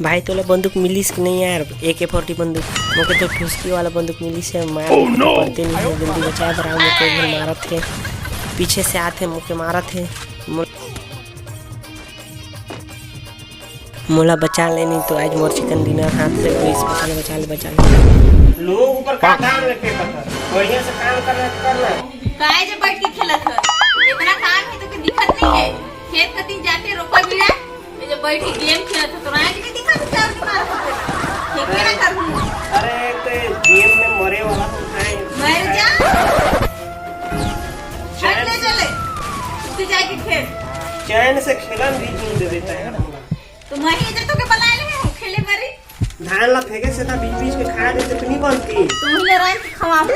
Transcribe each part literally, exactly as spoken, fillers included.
भाई, तोला बंदूक मिलिस कि नहीं यार? ए के फोर्टी बंदूक। मोके तो ठुसकी वाला बंदूक मिलिस हे, मार पड़ते नहीं हे, जल्दी बचा बर आ, मोके एक झन मारत हे, पीछे से आत हे, मोके मारत हे। मो-, मोला बचा ले, नहीं तो आज मोर चिकन डिनर हाथ से, प्लीज बचा ले, बचा ले, बचा ले। लोग ऊपर का काम लेके पत्थर, बढ़िया से काम करना तो करना। काहे जे बैठ के खेलत ह? इतना काम है तो के दिखत नहीं है? खेत कती जाके रोपा गिरा, ये जो बैठ के गेम खेलत ह, तोरा आज भी दिखत ह, चार दिमाग होते। खेत के ना करहूँ। अरे, तो गेम में मरे वाला तो है। मर जा। हट ले चले। तू जाके खेल। चैन से खेलन भी नहीं दे देता है। तो मैं ही इधर तो के बलाए रहे हूँ, खेले बारी। धान ला फेंके से ता बीच बीच में खा देते तो नहीं बनती। तो मुझे रात के खवाबू।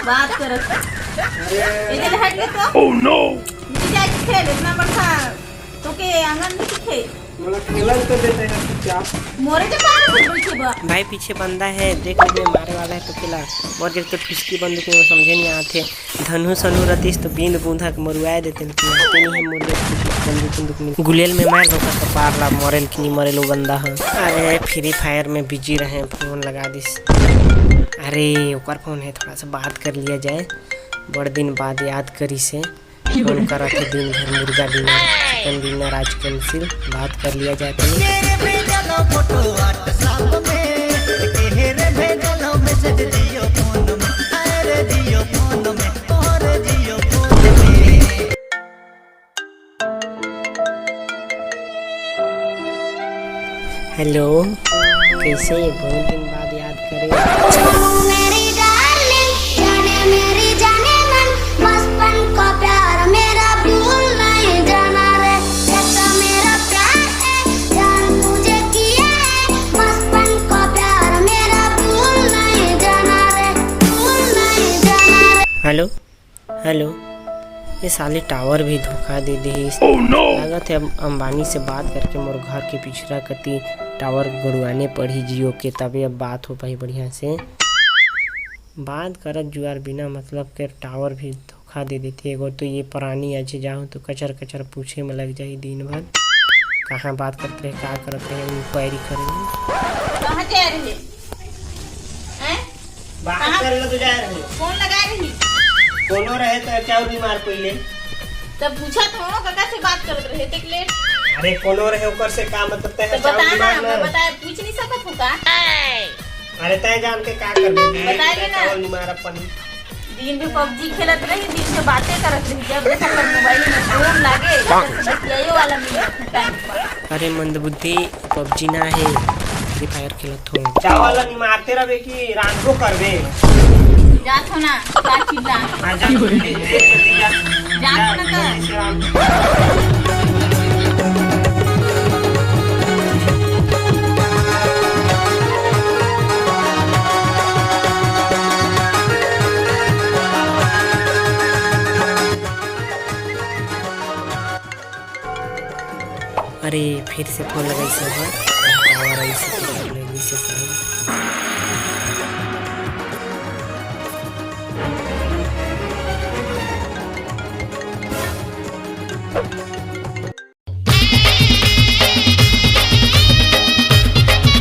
बात करत। अरे। इधर हट ले तो। Oh no। नीचे जाके खेल, इतना बड़का तो के आंगन में खेल। मोला खेलन तो देते हैं चुपचाप। मोरे के पास से बैठे बा। भाई पीछे बंदा है, देख ले मारे वाला है तो केला। मोर जब तो ठुसकी बंदूक में समझे नहीं आते। धनु सनु रतिस तो बींद बूंदा के मरुआए देते, लेकिन आते नहीं है मोर जब कुछ बंदूक बंदूक नहीं। गुलेल में मार दो का कपार ला, मरेल कि नहीं मरेल वो बंदा है। अरे फ्री फायर में बिजी रहे, फोन लगा दिस। अरे ओकर फोन है, थोड़ा सा बात कर लिया जाए, बड़ दिन बाद याद करी से। फोन करत हे दिन भर मुर्गा डिनर, चिकन डिनर आज कैंसिल, बात कर लिया जाए पहले। हेलो, कैसे? बहुत दिन बाद याद करे। हेलो। हेलो, ये साले टावर भी धोखा दे दिस। Oh no! लागत है अब अंबानी से बात करके मोर घर के पिछरा कती टावर गड़वाने पड़ही जियो के, तबे अब बात हो पाही बढ़िया से। बात करत जुआर बिना मतलब के टावर भी धोखा दे देथे। एगो तो ये प्राणी आज जाहूँ तो कचर कचर पूछे में लग जाही दिन भर, कहाँ बात करत रहे, का करत रहे, इंक्वायरी करे। कहाँ जा रहे? हैं? बाहर कहाँ? करे ला तो जाए रहे। फोन लगाए रही। कोनो रहे तो चाउर नहीं मार पहिले। तब पूछा तो, काका से बात करत रहे, देख ले। अरे कोनो रहे ओकर से का मतलब, तय तो चाउर बता नहीं ना, मार ना। मैं बताए, पूछ नहीं सकत हूँ का? अरे तय जान के का कर दे? बताए ना। चाउर नहीं मार अपन। दिन भी पबजी खेलत रही, दिन से बातें करत रही। जब देखा तब मोबाइल में फोन लागे, बतियाए वाला मिलत है टाइम पर। अरे मंदबुद्धि, पबजी ना हे, फ्री फायर खेलत हो। चावल ला निमारते रहबे कि रांधो करबे? जात हो ना, का चिल्ला? हाँ, जा, जल्दी, जल्दी, जल्दी जा। जात हो ना, का? जल्दी से रांध। अरे, फिर से फोन लगाइस हे, टावर आइस हे, फोन लगाइस हे शायद।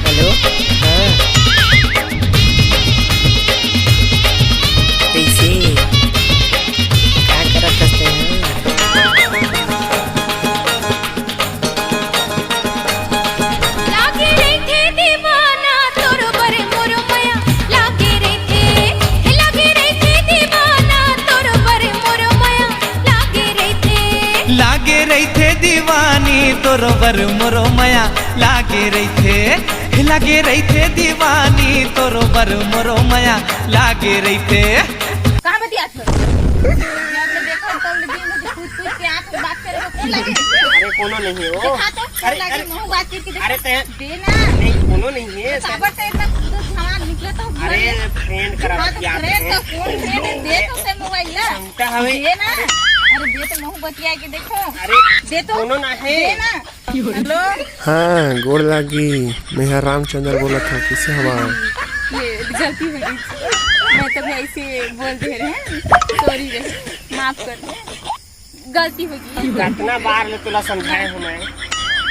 हेलो, हाँ। कैसे? का करत हस तैं? लागे रहिथे दीवाना तोर बर मोर मया, लागे रहिथे, लागे रहिथे दीवाना तोर बर मोर मया, लागे रहिथे। लागे रहिथे दीवानी तोर बर मोर मया, लागे रहिथे, लागे रहिथे दीवानी तोर बर मोर मया, लागे रहिथे। कहाँ बतियात हो? मैं अपने देखा तो दिन में पूछ पूछ के आप बात करे को कौन लगे? अरे कोनो नहीं हो। देखा तो कौन अरे, लगे? अरे, महू बात करके देखा। अरे तैं दे ना। नहीं, कोनो नहीं है। तो साबर से इतना दूध हमार निकले तो अरे, बोले। फ्रेंड करा हाँ, तो बतियात फ्रेंड है। तो कौन फ्रेंड है? दे तो से मोबाइल ना। संगता हवे। दे ना। अरे दे तो महू बतिया के देखो। अरे, दे तो। कोनो ना है। दे ना। हेलो। हाँ, गोड़ लागी, मैं हा रामचंद्र बोलत हूँ, कैसे हवा? ये गलती हो गई, मैं तभी ऐसे बोल दे रहे हैं, सॉरी रे, माफ कर दे, गलती हो गई। कितना बार ले तोला समझाए हूँ मैं।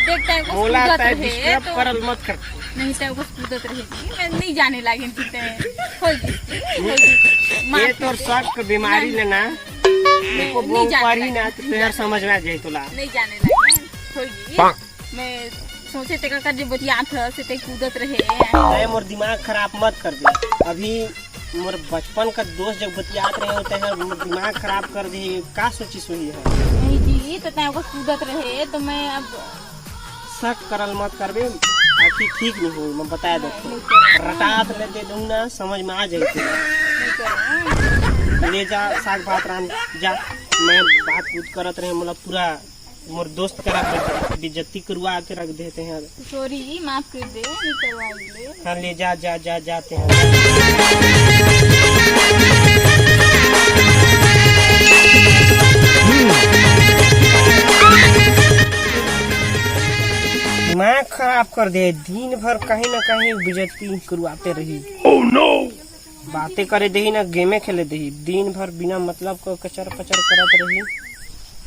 देख, तैं कुछ मोला कूदत तैं रहे disturb तो करल मत कर। नहीं, तैं कुछ कूदत रहे जी, मैं नहीं जाने लागिन थी तैं। हो जी, हो जी। माफ ये कर तोर दे। शक बीमारी नहीं। ले ना, नहीं, एको नहीं बोल जाने पारी लागिन। ना, तो तोहर समझ में आ जाई तोला। नहीं जाने लागिन, हो जी। मैं सोचे ते का कर जे बतियात ह, से ते कूदत रहे। तैं मोर दिमाग खराब मत कर दे। अभी मोर बचपन का दोस्त जब बतियात रहे हो, तैं मोर दिमाग खराब कर दे, का सोची सोई है? नहीं जी, तो तैं ओकर कूदत रहे, तो मैं अब शक करल मत करबे, आखिर ठीक नहीं होई, मैं बताया नहीं, देतो। नहीं करब। रटात ले दे दूँ ना, समझ में आ जाई तेला। नहीं करब। ले जा, साग भात रांध, जा। मैं बात कूत करत रहे, मोला पूरा मोर दोस्त करा बे-, बेइज्जती करवा के रख देते हैं। Sorry, माफ कर दे, नहीं करवाएंगे। हाँ, ले जा, जा, जा, जाते हैं। दिमाग खराब कर दे, दिन भर कहीं ना कहीं बेइज्जती करवाते रही। Oh no! बातें करे देही ना, game खेले देही, दिन भर बिना मतलब को कचर पचर करत रही।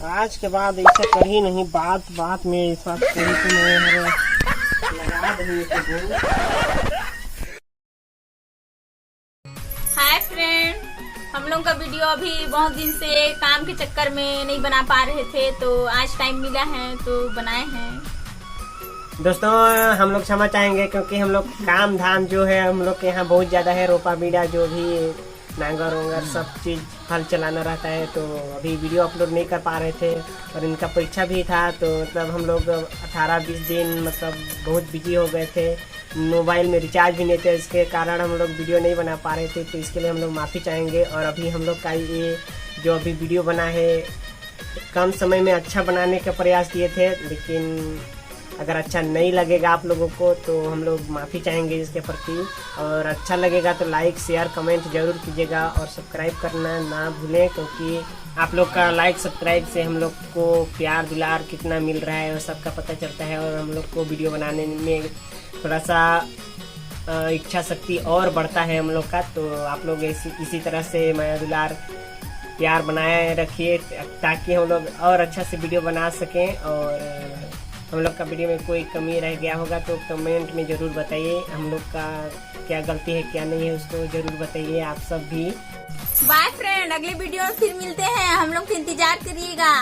आज के बाद ऐसे करही नहीं, बात बात में ऐसा कही तो मैं हर लगा देही एक दो। Hi friend, हम लोग का video अभी बहुत दिन से काम के चक्कर में नहीं बना पा रहे थे, तो आज time मिला है तो बनाए हैं। दोस्तों, हम लोग क्षमा चाहेंगे क्योंकि हम लोग काम धाम जो है हम लोग के यहाँ बहुत ज़्यादा है, रोपा बीड़ा जो भी नांगर ओंगर सब चीज़ हल चलाना रहता है, तो अभी video upload नहीं कर पा रहे थे और इनका परीक्षा भी था, तो मतलब हम लोग अठारह बीस दिन मतलब बहुत busy हो गए थे, mobile में recharge भी नहीं थे, इसके कारण हम लोग video नहीं बना पा रहे थे, तो इसके लिए हम लोग माफ़ी चाहेंगे। और अभी हम लोग का ये जो अभी video बना है कम समय में अच्छा बनाने का प्रयास किए थे, लेकिन अगर अच्छा नहीं लगेगा आप लोगों को तो हम लोग माफ़ी चाहेंगे इसके प्रति, और अच्छा लगेगा तो like, share, comment जरूर कीजिएगा और subscribe करना ना भूलें, क्योंकि आप लोग का like subscribe से हम लोग को प्यार दुलार कितना मिल रहा है वो सबका पता चलता है और हम लोग को video बनाने में थोड़ा सा, अ, इच्छा शक्ति और बढ़ता है हम लोग का। तो आप लोग इसी, इसी तरह से मया दुलार प्यार बनाए रखिए ताकि हम लोग और अच्छा से video बना सकें और हम लोग का video में कोई कमी रह गया होगा तो comment में ज़रूर बताइए। हम लोग का क्या गलती है क्या नहीं है उसको ज़रूर बताइए आप सब भी। Bye friend, अगले video में फिर मिलते हैं, हम लोग का इंतजार करिएगा।